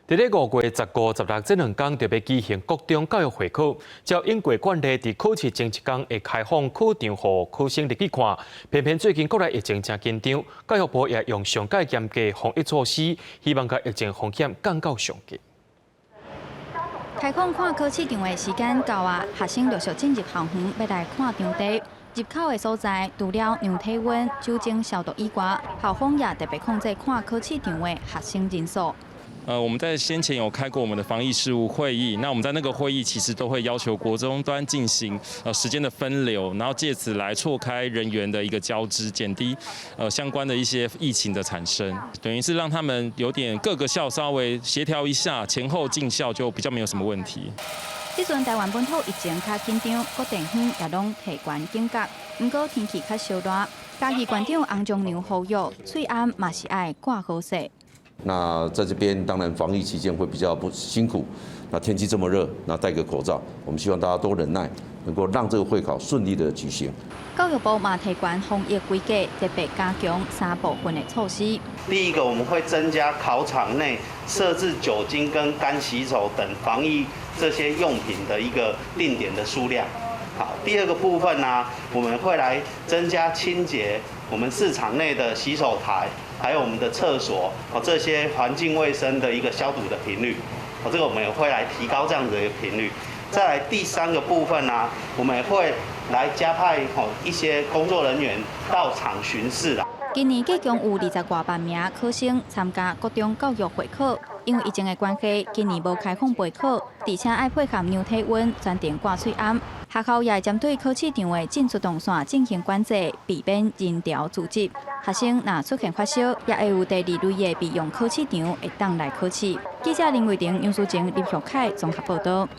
佇咧5月15、16這兩工就欲舉行國中教育會考，照往過慣例，佇考試前一工會開放考場予考生入去看。偏偏最近國內疫情誠緊張，教育部也用上蓋嚴格防疫措施，希望共疫情風險降到上低。開放看考試場的時間到啊，學生陸續進入校園，欲來看場地。入口的所在，除了量體溫、酒精消毒以外，校方也特別控制看考試場的學生人數。我們在先前有開過我們的防疫事務會議，那我們在那個會議其實都會要求國中端進行時間的分流，然後借此來錯開人員的一個交織，減低相關的一些疫情的產生，等於是讓他們有點各個校稍微協調一下，前後進校就比較沒有什麼問題。這陣台灣本土疫情較緊張，各地方也攏提懸警覺。毋過天氣較燒熱，嘉義縣長洪仲良呼籲，喙罨嘛是愛掛好勢。那在這邊當然防疫期間會比較不辛苦，那天氣這麼熱，那戴個口罩，我們希望大家多忍耐，能夠讓這個會考順利的舉行。教育部嘛提懸防疫規格，特別加強三部分的措施。第一個，我們會增加考場內設置酒精跟乾洗手等防疫這些用品的一個定點的數量。好，第二個部分呢，我們會來增加清潔我們試場內的洗手台，還有我們的廁所，哦，這些環境衛生的一個消毒的頻率，哦，這個我們也會來提高這樣子的一個頻率。再來第三個部分呢，我們也會來加派哦一些工作人員到場巡視啦。今年計共有20外萬名考生參加國中教育會考，因為疫情的關係，今年無開放備考，而且愛配合量體溫、全程掛喙罨。學校也會針對考試場的進出動線進行管制，避免人潮聚集。學生若出現發燒，也會有第二類的備用考試場會當來考試。記者林慧婷、楊淑靜、林玉凱綜合報道。